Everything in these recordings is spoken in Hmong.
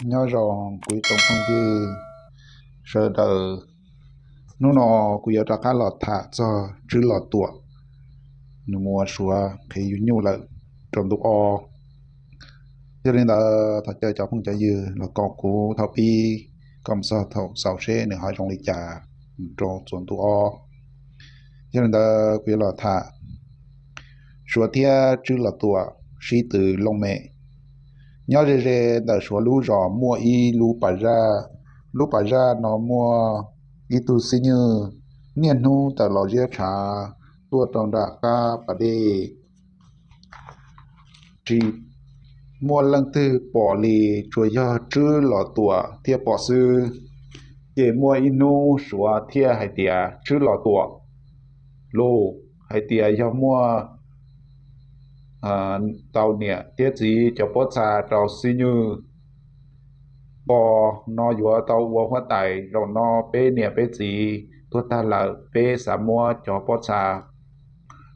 Nyob zoo kuv ib tsoom phooj ywg sawv daws, hnub no kuv yuav rov qab los tham txog Tswb Los Tuam, nws mus ua Suav qhev yug nyuj lawm rau ntu ob. Yog li ntawd thov caw cov phooj cov ywg los koom kuv thaum pib kom txog thaum xaus seb nws ho zoo li cas rau txuas ntu ob. Yog li ntawd kuv yuav los tham Suav thiab Tswb Los Tuam sib tw looj mem. Nyob ze ze ntawm Suav lub zos muaj ib lub pas zaj. Lub pas zaj no muaj ib tug xib nywj niaj hnub tawm los ziab tshav tuaj rau nram qab pas dej. Tsis muaj leej twg pom li, tsuas yog Tswb Los Tuam thiaj pom xwb. Ces muaj ib hnub Suav thiaj hais tias, Tswb Los Tuam, los hais tias yog muaj tau niam thiab txiv cov pob txha rau xib nywj nqos no yuav tau ua huab tais. Zaum no peb niam peb txiv tuag tag lawm, peb xav muab cov pob txha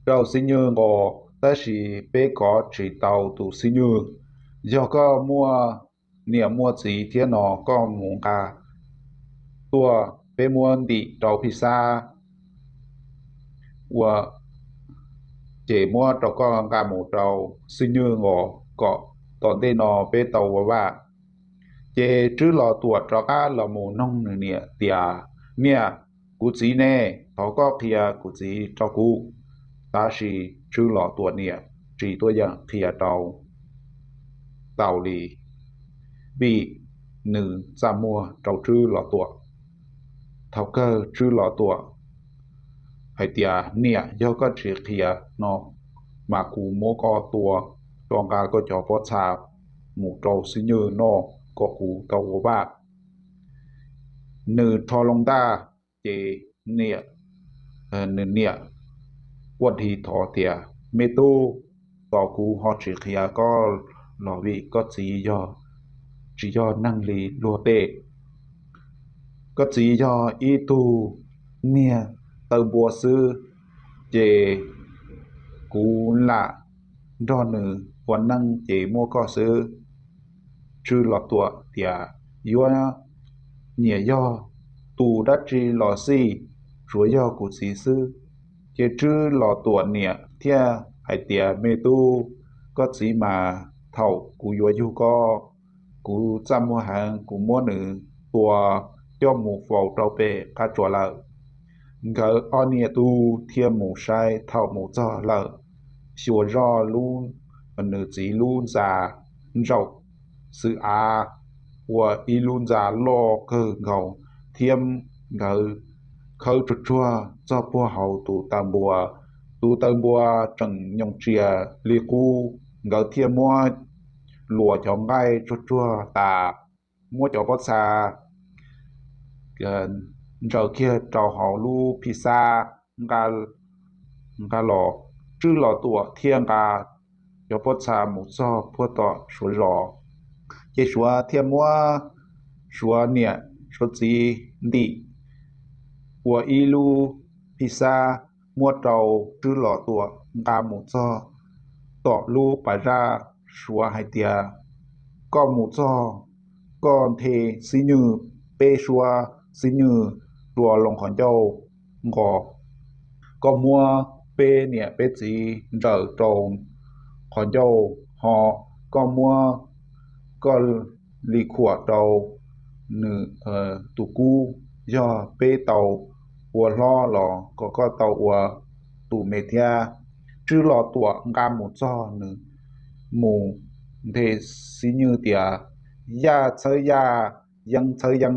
rau xib nywj nqos, tab sis peb kov tsis tau tus xib nywj. Yog koj muaj niam muaj txiv thiab no, koj mus nqa tuaj, peb muab ntim rau phij xab ua, ces muab rau koj nqa mus rau xib nywj nqos kom tom ntej no peb tau ua vaj. Ces Tswb Los Tuam rov qab los mus noog nws niam tias, Niam, kuv txiv ne? Thov koj qhia kuv txiv rau kuv. Tab sis Tswb Los Tuam niam tsis tuaj yeem qhia rau tau li, vim nws txaj muag rau Tswb Los Tuam. Thaum kawg Tswb Los Tuam hais tias, Niam, yog koj tsis qhia no mas kuv muab koj tua, rov nqa koj cov pob txha mus rau xib nywj noj kom kuv tau ua vaj. Nws rho loo ntaj, ces niam, nws niam quaj dhi thov tias, Me tub, tos kuv ho tsis qhia koj los vim koj txiv yog tsis yog neeg li luag tej. Koj txiv yog ib tug niag taw npua xwb, ces kuv lam nrog nws ua neej ces muaj koj xwb. Tswb Los Tuam tias, Yuav nyiam yog tus dab tsi los xij, tsuav yog kuv txiv xwb. Ces Tswb Los Tuam niam thiaj hais tias, Me tub, koj txiv mas thaum kuv yuav yug koj, kuv txaj muag heev, kuv muab nws tua coj mus faus rau pem qab tsuas lawm. Nkawd ob niam tub thiaj mus saib, thaum mus txog lawm, xyuas zoj lub, nws txiv lub ntxa ntsaum xwb av ua ib lub ntxa loj kawg nkaus, thiab nkawd khawb tsuag tsuag txog puag hauv tus taw npua. Tus taw npua tseem nyoos tsias li qub, nkawd thiaj muab luas cov nqaij tsuag tsuag tas, muab cov pob txha ntsaws kiag rau hauv lub phij xab nqa los. Tswb Los Tuam thiaj nqa cov pob txha mus txog puag tom Suav zos, ces Suav thiaj muab Suav niam Suav txiv ntim ua ib lub phij xab muab rau Tswb Los Tuam nqa mus txog tom lub pas zaj. Suav hais tias, Koj mus txog, koj nthe xib nywj peb suab, xib nywj tua loo qhov ncauj nqos, koj muab peb niam peb txiv ntsaws rau qhov ncauj ho, koj muab koj li khuam rau nws tus kub, yog peb tau ua hlob los kom koj tau ua tus me thiab. Tswb Los Tuam nqa mus txog, nws mus nthe xib nywj tias, Yaj txhawb yaj, yeeb txhawb yeeb,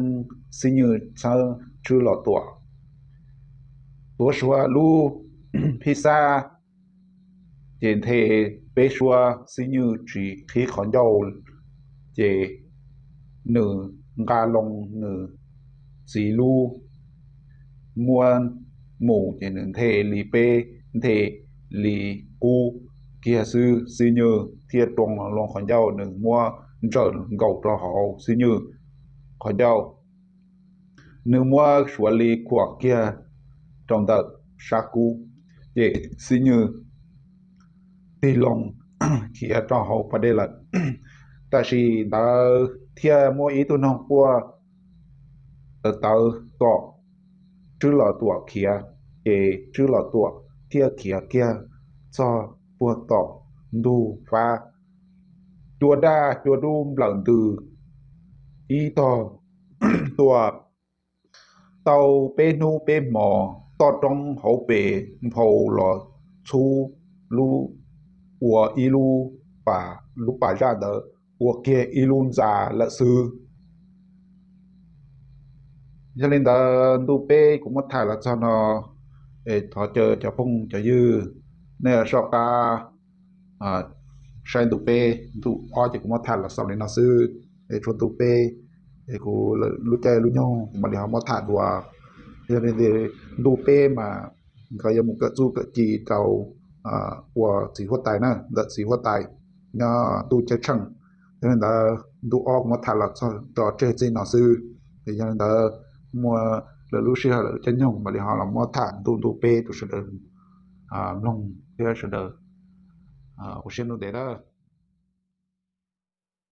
xib nywj txhawb Tswb Los Tuam. Tuav Suav lub phij xab, ces nthe peb suab, xib nywj tsis qhib qhov ncauj, ces nws nqa loo nws txiv lub muab mus, ces nws nthe li peb, nthe li qub kiag xwb, xib nywj thiaj tua loo qhov ncauj, nws muab ntsaws nkaus rau hauv xib nywj qhov ncauj. Nws muab Suav li khuam kiag rau ntawm sab kub, ces xib nywj tig loo khiav rau hauv pas dej lawm. Tam sim ntawd thiaj muaj ib tug noog quaj tawv tawv kom Tswb Los Tuam khiav, ces Tswb Los Tuam thiaj khiav kiag txog puag tom ntug fab, cua daj cua dub nplawm ntws ib tog tuaj tau peb hnub peb hmos, toj roob hauv pes nphau los txhub lub, ua ib lub, lub pas zaj ntawd ua kiag ib lub ntxa lawm xwb. Yog li ntawd ntu peb kuv muab tham los txog no, es thov caw cov phooj cov ywg nej soj qab saib ntu peb. Ntu ob ces kuv muab tham los xaus li no xwb, es tshuav ntu peb es kuv lub caij lub nyoog kuv mam li ho muab tham dua. Yog li ntawd ntu peb mas nkawd yuav mus kawm txuj kawm ci rau ua txiv huab tais na, ntawm txiv huab tais nyob ntuj ceeb tsheej. Yog li ntawd ntu ob kuv muab tham los txog tso tseg txij no xwb. Yog li ntawd muaj lwm lub sij hawm lwm caij nyoog mam li ho los muab tham ntu ntu peb rau sawv daws mloog thiab sawv daws ua siab ntuj ntev na.